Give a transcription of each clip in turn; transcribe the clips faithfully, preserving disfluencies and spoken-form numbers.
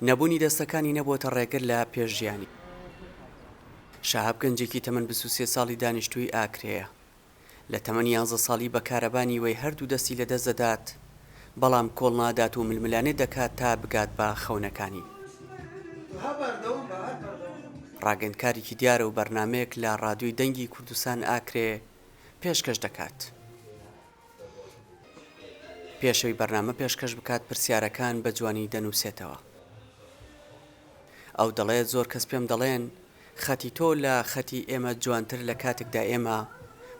نەبوونی دەستەکانی نەبووەتە ڕێگر لە پێش ژیانی. شەهاب گەنجێکی تەمەن بیست و سێ ساڵی دانیشتووی ئاکرەیە. لە تەمەنی یازدە ساڵی بە کارەبا نیوەی هەردوو دەستی لەدەست دەدات، بەڵام کۆڵ نادات و ململانێ دەکات تا بگات بە خەونەکانی. ڕاگەندکارێکی دیارە و بەرنمەیەک لە ڕادیۆی دەنگی کوردستان ئاکرێ پێشکەش دەکات. پێشەوی بەرنامە پێشکەش بکات، پرسیارەکان بە جوانی دەنووسێتەوە. ئەو دەڵێت، زۆر کەس پێم دەڵێن، خەتی تۆ لە خەتی ئێمە جوانتر، لە کاتێکدا ئێمە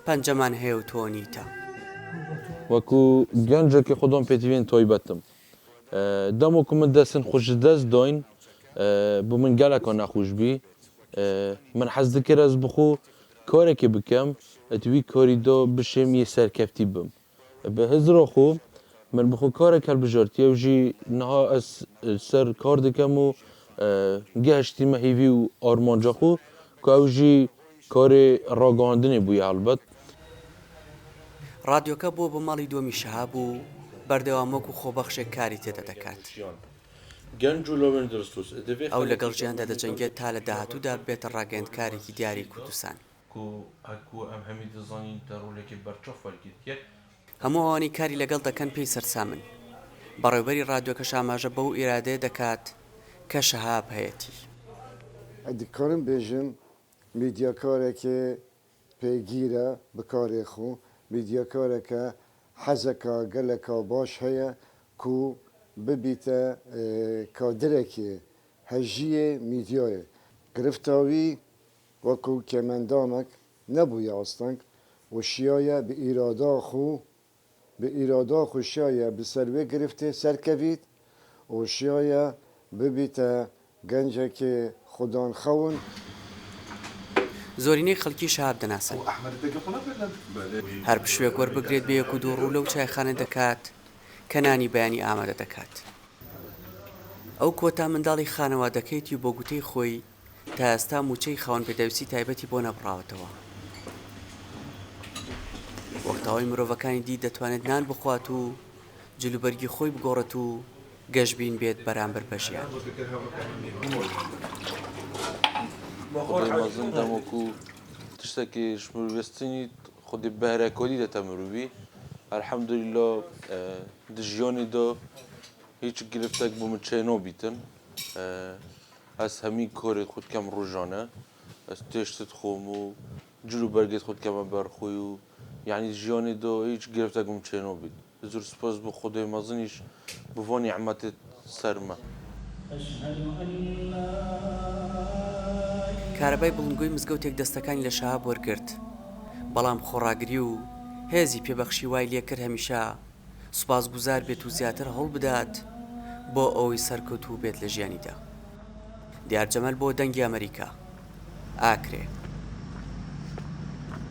پەنجەمان هەیە و تۆ نیتە. وەکو گەنجێکی خودۆم پێتیوێن تایبەتم. ئە، دەمۆ کو من دەستن خۆش دەست داین، ئە، بۆ من گەلەکە نەخۆش بی. ئە، من حەز دکرد ez bi xwe karekê bikem, ez di wî karî de bişêm yê serkeftî bim. Bi hizra xwe min bi xwe karek hilbijartiye û jî niha ez ser kar dikem û, e, gehiştîme hêvî û armanca xwe ku ew jî karê ragihandinê bûye helbet. ڕادیۆکە بووە بە ماڵی دۆمی شەهاب و بەردەوام وەکو خۆبەخشێک کاری تێدا دەکات. Genc û lawên diristûs. Divê ئەو لەگەڵ ژیاندا دەجەنگێت تا لە داهاتوودا ببێتە ڕاگەیاندکارێکی دیاری کوردستان. Ku, ku em hemî dizanîn te rolekê berçav wergirtiye. هەموو ئەوانەی کاری لەگەڵ دەکەن پێی سەرسامن. بەڕێوەبەری ڕادیۆکەش ئاماژە بەو ئیرادەیە دەکات کە شەهاب هەیەتی. Ez dikarim bêjim, mîdyakareke pêgîr e bi karê xwe, mîdyakareke hezeka geleka baş heye ku bibîte, e, kadirekê hejiyê mîdyayê. Girifta wî wekû kêmendamek nebûye asteng û şiyaye bi îrada xwe, bi îrada xwe şiyaye bi ser wê giriftê serkevît û şiyaye bibîte gencekê xudan xewin. زۆرینەی خەڵکی شەهاب دەناسن. هەر پشوێک وەربگرێت بە یەک و دوو ڕوو لەو چایخانە دەکات کە نانی بەیانی ئامادە دەکات. ئەو کۆتا منداڵی خانەوادەکەیەتی و بۆ گوتەی خۆی تا ئێستا موچەی خاوەن پێداویستی تایبەتی بۆ نەبڕاوەتەوە. وەک تەواوی مرۆڤەکانی دی دەتوانێت نان بخوات و جلوبەرگی خۆی بگۆڕێت و گەشبین بێت بەرامبەر بە ژیان. Xwedê mezin demo ku tiştekî ji mirovê stinî Xwedê behrekarî dete mirovî. Elhamdulillah, e, di jiyanê de hiç giriftek bo min çênabîtin. E, ez hemî karê xwe dikem rojane. Ez têşt dixwim û cil û bergê xwe dikeme ber xwe û, yanî, jiyanê de hiç giriftek min çênabît. Zor spas bo Xwedê mezin îş bi van nîmetê ser me. کارەبای بڵندگۆی مزگەوتێک دەستەکانی لە شەهاب وەرگرت، بەڵام خۆڕاگری و هێزی پێبەخشی وای لێ کرد هەمیشە سوپاسگوزار بێت و زیاتر هەوڵ بدات بۆ ئەوەی سەرکەوتوو بێت لە ژیانیدا. دیار جەمەل بۆ دەنگی ئەمریکا، ئاکرێ.